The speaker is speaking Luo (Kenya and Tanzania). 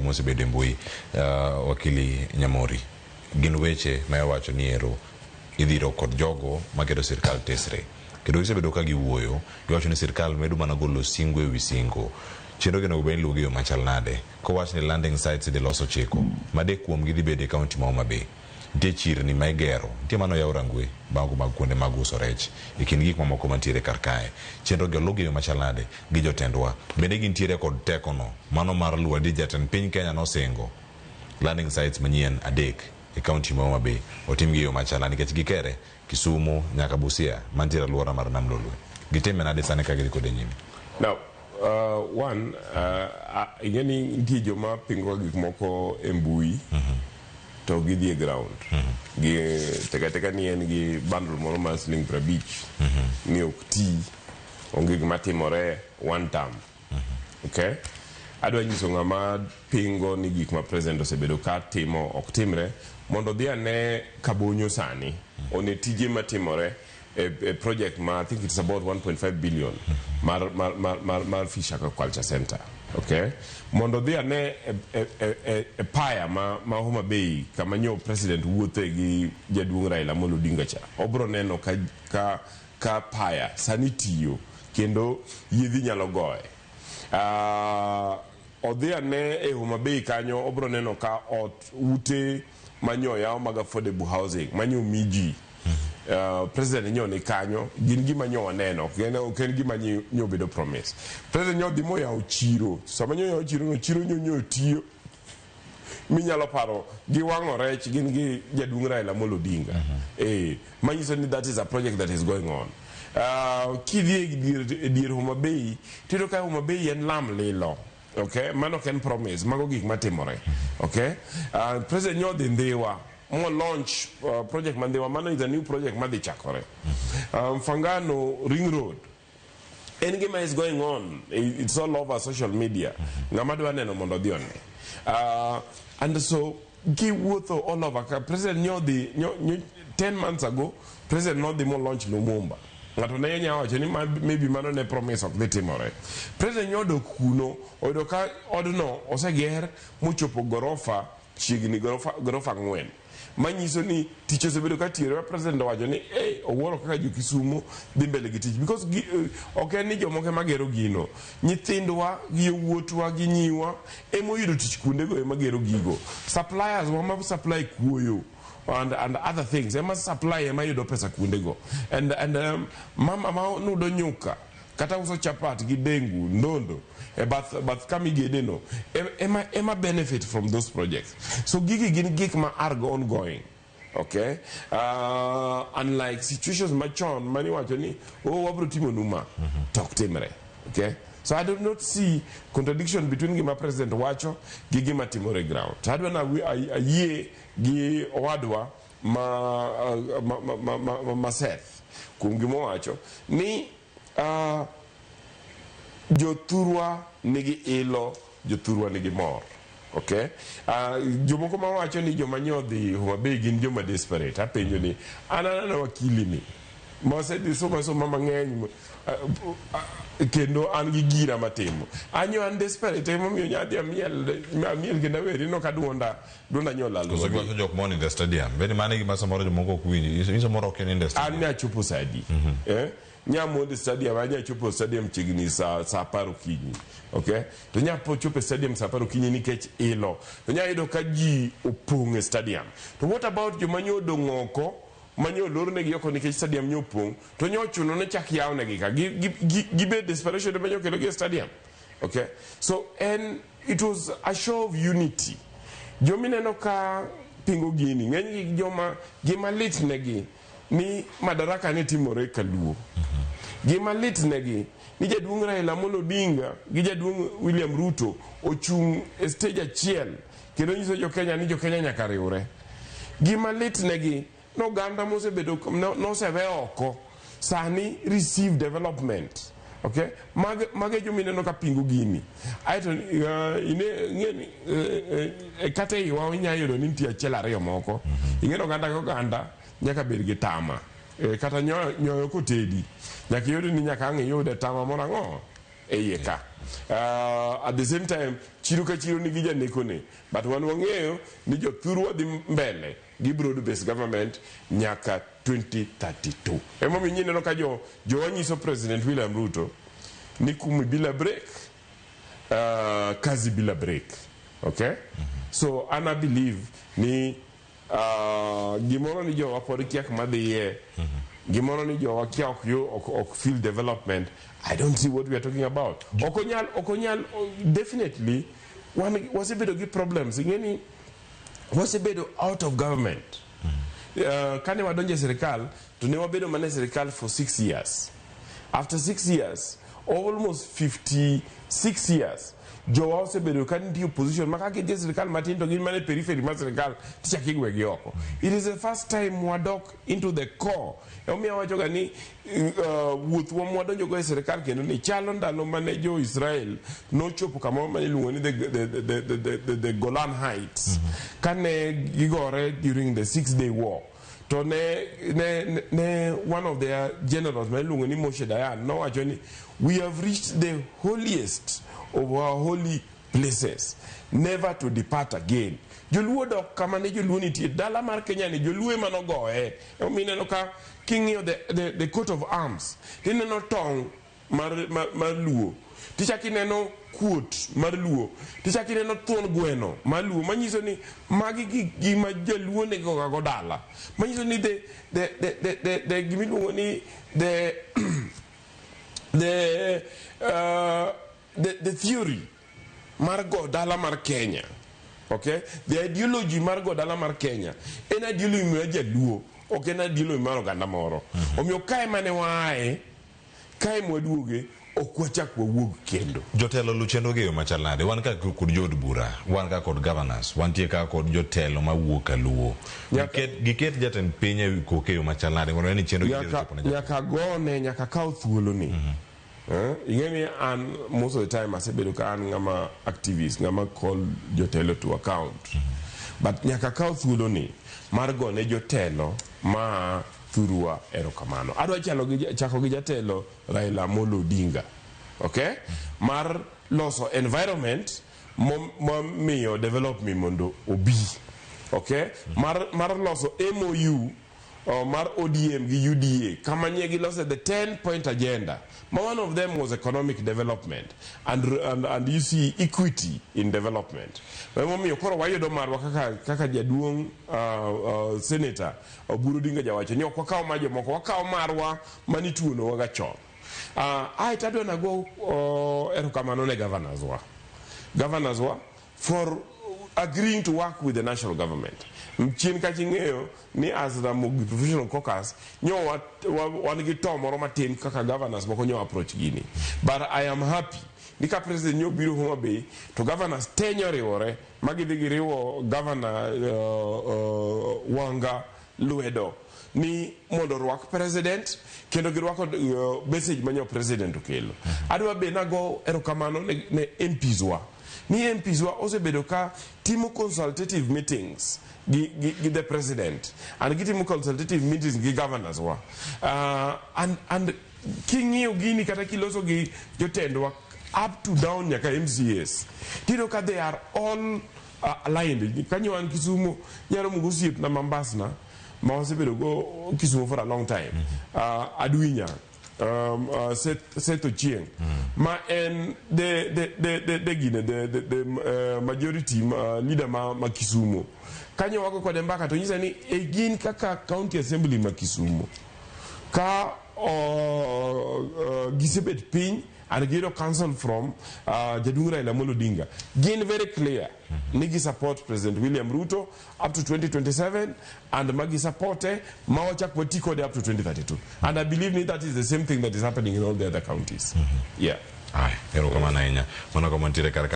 mosebedo e mbui. Wakili Nyamori, gin weche ma iwacho ni ero idhiro kod jogo maketo sirkal tesre. Kendo gisebedo ka giwuoyo, giwacho ni sirkal medo mana golo singo ewi singo. Chenro gi onego bed ni iluwo gi e yo machal nade? Kowach ni landing sites idhi los ochiko, madek kuomgi dhi bedo e kaunti ma Homa Bay. Nitie chirni ma igero, nitie mane oyaw Rangwe, mago mag kuonde mag uso rech, e kind gik mamoko mantiere kar kae. Chenro gi oluw gi e yo machal nade gi jotendwa? Bende gintiere kod teko no, mano mar luwo adier jatend piny Kenya nosingo landing sites manyien adek e kaunti ma Homa Bay otim gi e yo machal nade nikech gikere Kisumu nyaka Busia mantiere aluora mar Nam Lolwe. Gitime nade sani ka gidhi kode nyime? Now, one, ing'e ni nitie joma pingo gik moko e mbui to gidhi e ground. Gi teka teka ni en gi bundle moro mar siling 50 ni ok ti, onge gima timore one term. Okay? Adwa nyiso ng'ama pingo ni gik ma president osebedo ka timo ok timre mondo odhi ane Kabonyo sani one tije matimore e project ma I think it's about 1.5 billion mar Fish Aquaculture Center. Okay? Mondo odhi ane e paya ma Homa Bay kama nyo president wuothe gi jaduong' Raila Amolo Odinga cha. Obro neno ka paya sani tiyo kendo yiedhi nyalo goye. Odhi ane e Homa Bay kanyo obro neno ka ot ute manyo oyaw mag affordable housing manyo omi ji. President nyo ni kanyo gin gima nyo waneno ok en gima nyo obedo promise. President nyo dhi moyawo chiro sama nyo oyawo chiro no chiro nyo nyo tiyo minyalo paro gi wang'o rech gin gi jaduong' Raila Amolo Odinga. Manyiso ni that is a project that is going on. Kidhi e dier Homa Bay tiyudo ka Homa Bay en lam lilo. Okay, mano ok en promise, mago gik matimore. Okay, President nyo dhi Ndhiwa mo launch project ma Ndhiwa, mano is a new project madhi chakore. Mfangano Ring Road en gima is going on, it's all over social media. Ng'ama dwa neno mondo odhi one. And so kiwuotho all over ka President nyo dhi nyo 10 months ago President nodhi mo launch Lumumba. Ng'ato ne nya wacho ni maybe mano ne promise ok dhi timore. President nyo odok kuno oyudo ka odno oseger mochopo gorofa chiegni gorofa 4. Manyiso ni tich osebedo ka tiyore. President owacho ni hey, owuoro kaka jo Kisumo dhi mbele gi tich because ok en ni jomoko ema gero gino, nyithindwa gi yowuotwa gi nyiwa ema oyudo tich kuondego ema gero gigo, suppliers wa ma supply kuoyo and other things ema supply ema yudo pesa kuondego and mama ma nudo nyuka kata uso chapat gi dengu ndondo e bath kama igede no ema benefit from those projects. So gigi gin gik ma are ongoing. Okay, unlike situations machon maniwacho ni oh, wabro timo numa to ok timre. Okay, so I do not see contradiction between gima president wacho gi gima timore e ground. To adwa na ayie gi owadwa ma Seth kuom gima owacho ni jothurwa nigi ilo, jothurwa nigi mor. Okay, jomoko mawacho ni joma nyodhi Homa Bay gin joma desperate, apenjo ni an aneno wakili ni mosedhi soma soma mang'eny, kendo an gi gira matimo anyo an desperate emomiyo nyadhi amiel amiel kendo awer ineno ka duonda nyolal. Koso giwacho jok moni in the stadium. Bende mano e gima samoro jomoko ok winji. In samoro ok in the an stadium. Ne achopo sa adi? Eh? Nya mondo e stadium anya chopo stadium chiegni sa 10 okinyi. Okay, to nya po chopo e stadium sa 10 okinyi nikech ilo to nya yudo ka ji opong' e stadium. To what about joma nyo odong' oko manyo olornegi oko nikech stadium nyo opong' to nyo ochuno ni chak yawnegi ka gibed desperation ema nyo okelogi e stadium? Okay, so en it was a show of unity. Jomineno ka pingo gini ng'enygi joma gima lit negi ni madaraka ne timore kaluo, gima lit negi ni jaduong' Raila Amolo Odinga gi jaduong' William Ruto ochung' e stage achiel kendo nyiso jo-Kenya ni jo-Kenya nyaka riwre. Gima lit negi noganda mosebedo nosewe oko sani receive development. Okay, mage jomineno ka pingo gini aeto ine ng'e ni kata e iwa inya yudo ni nitie achiel ariyo moko. Ing'e ni oganda ka oganda nyaka bed gi tama, kata nyoyo kotedi nyaka iyud ni nyaka ang' iyude tama moro ang'o e iye ka. At the same time, chiro ka chiro nigi janekone, but wan wang'eyo ni jothurwa dhi mbele gi broad based government nyaka 2032. Emomiyo ineno ka jo jowa nyiso President William Ruto ni kumi bila break, kazi bila break. Okay? So an I believe ni gimoro ni jowa pod kia kuma dhiye, gimoro ni jowa kia ok, yo, ok feel development. I don't see what we are talking about. Ok onyal, ok onyal, definitely wan wasebedo gi problems. Ing'e ni wasebedo out of government. Kane wadonjo e sirikal to ne wabedo mana e sirikal for 6 years. After 6 years, almost 56 years, jowa osebedo ka nitie opposition ma ka gidhi e sirikal matin to gin mana e periphery mar sirikal tichako igwegi oko. It is the first time wadok into the core. Emomiyo awachoga ni wuothwa mwadonjogo e sirikal kendo ni chalo ndalo mane jo Israel nochopo kamoro mane iluongo ni the Golan Heights kane gigore during the Six Day War, to ne one of their generals ma iluongo ni Moshe Dayan nowacho ni, "We have reached the holiest of our holy places, never to depart again." Joluo dok kama ne joluo nitie. Dala mar Kenya ni joluo ema nogoye. Emomiyo ineno ka king'iyo the coat of arms, tineno tong' mar luo, tichako ineno kuot mar luo, tichako ineno thuon gweno mar luo, manyiso ni magi gik gima jaluo nego dala, manyiso ni the gimiluongo ni the theory mar go dala mar Kenya, okay, the ideology mar go dala mar Kenya en ideology mar jaluo, ok en ideology mar oganda moro. Omiyo kae mane waaye, kae mwaduoge, ok wachak wawuog kendo. Jotelo lu chenro gi e yo machal nade? Wan ka kod jood bura, wan ka kod governors, wantie ka kod jotelo mawuok ka luo. Giket jatend piny e koke e yo machal nade mondo ne ni chenro gi nyaka, chopo ne jopiny? Nyaka gone, nyaka kaw thuoloni. Eh, ing'e ni an most of the time asebedo ka an ng'ama activist, ng'ama call jotelo to account, but nyaka kaw thuoloni mar gone jotelo ma thurwa erokamano. Adwa chalo gi, chako gi jatelo Raila Amolo Odinga, okay, mar loso environment momiyo development mondo obi, okay, mar loso MOU mar ODM gi UDA kama nye gilose the 10 point agenda ma one of them was economic development and you see equity in development. Emomiyo koro wayudo marwa kaka jaduong' senator Oburu Odinga jawacho ni ok wakaw mar jomoko, wakaw marwa manituonowa ga chon. Aeto adwa nago erokamano ne governors wa for agreeing to work with the national government. Chien kacha ing'eyo ni as Ramogi Professional Caucus nyo wan gi to moro matin kaka governors moko nyo approach gini, but I am happy ni ka president nyo biro Homa Bay to governors te nyo riwore ma gidhi giriwo governor Wanga lwedo ni mondo orwak president kendo girwako message manyo president okelo. Adwa be nago erokamano ne MPs wa, ni MPs wa osebedo ka timo consultative meetings gi the president and gitimo consultative meetings gi governors wa, and king'iyo gini kata kiloso gi jotendwa up to down nyaka MCAs, tiyudo ka they are all aligned. Kanyo an Kisumu nyalo mugo osiepna Mambasna ma wasebedo go Kisumu for a long time, Adwinya, Seth Ochieng, ma en the gine the majority leader ma Kisumu. Kanyo wago kode mbaka to nyisa ni e gin kaka county assembly ma Kisumu ka gisebet piny and giyudo counsel from jaduong' Raila Amolo Odinga, gin very clear ni gi support President William Ruto up to 2027 and magi supporte ma wachak wati kode up to 2032, and I believe ni that is the same thing that is happening in all the other counties, yeah. Ay, erokamano ahinya. Mano kama nitiere kar.